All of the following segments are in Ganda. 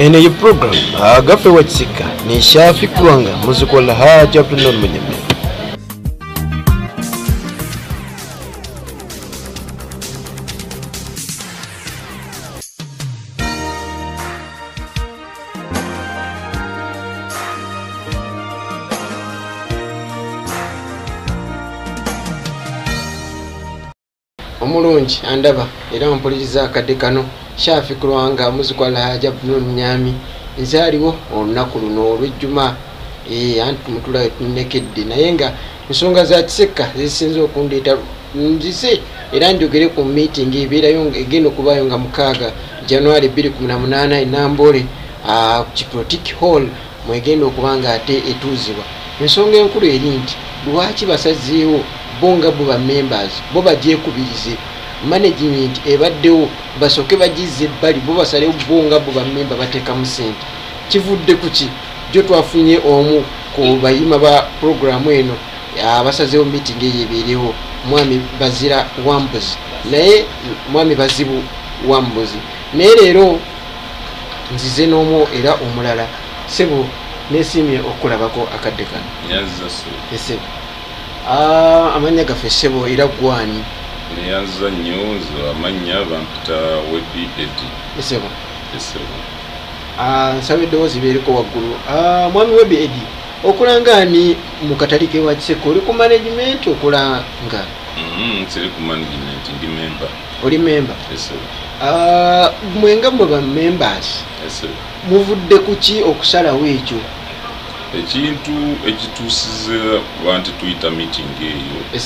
Eno ye program agafe wa Kiseka ni Shafi Kulwanga muzikola Haji Abdul Munyeme. Omulungi andaba era mpuliriza akadde kano Shafi Kulwanga muzikola Haji Abdul Munyami nzaliwo olunaku luno olw'ejjuma anti mutula tunekedde naye nga ensonga za Kiseka zisinze okundeeta nzise era njogere ku meeting ebeerayo egenda okubaayo nga 6 January 2018 e Namboole ku Kiprotic Hall mwegenda okuba nga ate etuuzibwa. Ensonga enkulu eri nti lwaki basazeewo bo nga bo ba members bo bagyekubirize management ebaddewo basooke bagizze ebbali bo basalewo bo nga bo bamemba bateekamu ssente. Kivudde ku ki? Jo twafunye omu ku bayima ba programu eno abasazeewo meeting eyo ebeerewo, mwami Bazira Wambuzi, naye mwami Bazibu Wambuzi. Naye leero nzize n'omu era omulala. Ssebo, neesiimye okulabako akadde kano. Ssebo, amannya gaffe ssebo era gwani? Neyanza nnyo, nze amannya bampita Webi Edi. Ssebo. Nsaba eddoboozi beereko waggulu. Mwami Webi Edi, okola ani mu katale k'ewa Kiseka? Oli ku management okola nga? Nsiri ku management, ndi member. Oli member? Mwe nga mmwe ba members, muvudde ku ki okusalawo ekyo? Ekintu ekituusiza kuba nti tuyita meeting eyo,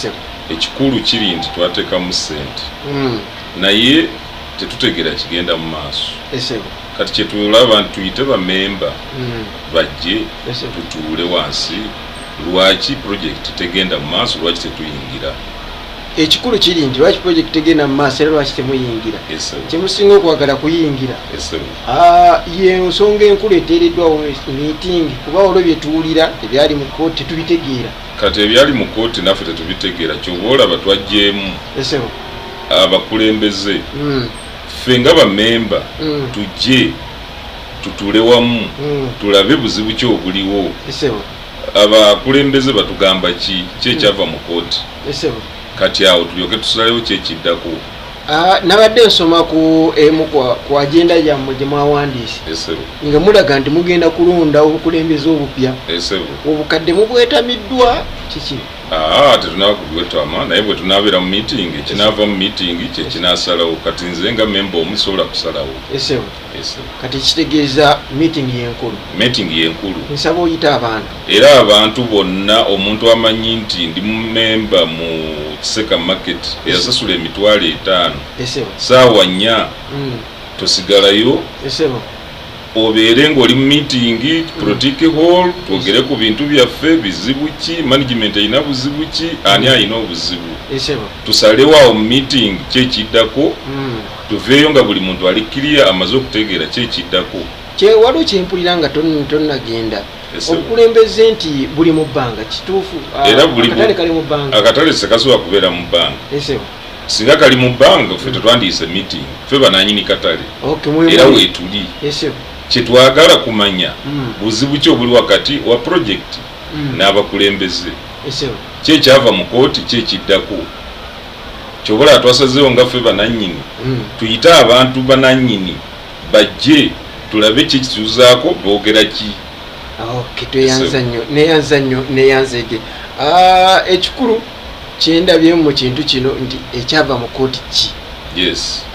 ekikulu kiri nti twateekamu ssente naye tetutegeera kigenda mu maaso. Kati kyetulaba nti tuyite bamemba bajje tutuule wansi, lwaki project tegenda mu maaso, lwaki tetuyingira? Ekikulu kiri nti lwaki project tegenda mu maaso era lwaki temuyingira? Kyemusinga okwagala kuyingira. Ye nsonga enkulu eteereddwawo meeting, kuba olwo bye tuwulira ebyali mu kkooti tetubitegeera. Kati ebyali mu kkooti naffe tetubitegeera, ky'oba olaba twaggyemu abakulembeze ffe nga bamemba tujje tutuule wamu tulabe buzibu ki obuliwo. Abakulembeze batugamba ki ki ekyava mu kkooti. Kati awo tulyoke tusalewo ki ekiddako. Nabadde nsoma ku emu ku agenda yammwe gye mwawandiise nga mulaga nti mugenda kulonda obukulembeze obupya. Obukadde mubwetamiddwa kiki? Tetunaba kubwetama, naye bwe tunaabeera mu meeting ekinaava mu meeting kye kinaasalawo. Kati nze nga memba omu sobola kusalawo. Kati kitegeeza meeting yenkulu. Meeting yenkulu. Nsaba oyite abantu. Era abantu bonna, omuntu amanyi nti ndi memba mu Kiseka Market eyasasula 500,000 4:00 tosigalayo, obeere ng'oli mu meeting Protic Hall, twogere ku bintu byaffe, bizibu ki, management erina buzibu ki, ani alina obuzibu, tusalewo awo mu meeting ki ekiddako, tuveeyo nga buli muntu ali clear amaze okutegeera ki ekiddako. Waliwo kyempulira nga tonnagenda, obukulembeze nti buli mu bbanga, kituufu? Akatale kali mu bbanga. Akatale sekasobola kubeera mu bbanga. Singa kali mu bbanga ffe tetwandiise meeting, ffe bananyini katale era weetuli. Kyetwagala kumanya buzibu ki obuli wakati wa project n'abakulembeze, ki ekyava mu kkooti, ki ekiddako. Kyobola twasazeewo nga ffe banannyini tuyite abantu banannyini bajje tulabe ki ekituuzaako, boogera ki. Tweyanza nnyo, neyanza nnyo, neyanzeege. Ekikulu kyendabyemu mu kintu kino nti ekyava mu kkooti ki?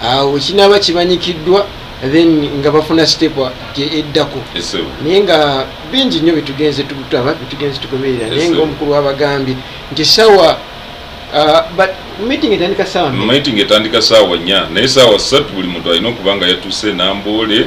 Awo kinaaba kimanyikiddwa, then nga bafuna step eddako. Naye nga bingi nnyo byetugenze tutaba, byetugenze tugoberera. Naye nga omukulu wabagambye nti sawa meeting etandika sawa mmeka? Meeting etandika 4:00, naye 3:00 buli muntu alina okuba nga yatuuse Namboole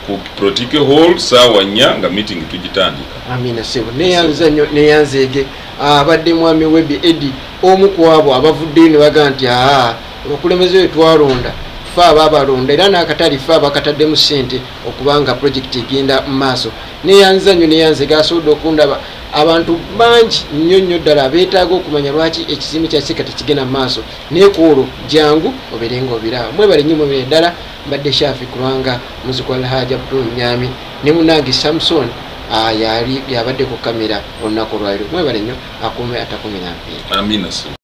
ku Protic Hall 4:00 nga meeting tugitandika. Amina ssebo, neyanza nnyo, neyanzeege. Abadde mwami Webi Edi omu ku abo abavuddeyo ne bagamba nti abakulembeze be twalonda ffe abaabalonda era n'akatale ffe abakataddemu ssente okubanga project egenda mu maaso. Neyanza nnyo, neyanzeege, asobodde okundaba. Abantu bangi nnyo nnyo ddala beetaaga okumanya lwaki ekizimbe kya Kisekka tekigenda mu maaso, naye ku olwo jangu obeere nga obiraba. Mwebale nnyo, mwebale ddala. Mbadde Shafi Kulwanga, muzzukulu Alhaji Abdul Nyami, ne munange Samson yali yabadde ku kamera olunaku olwaliro. Mwebale nnyo, akuume atakumira mpiira. Amina, sir.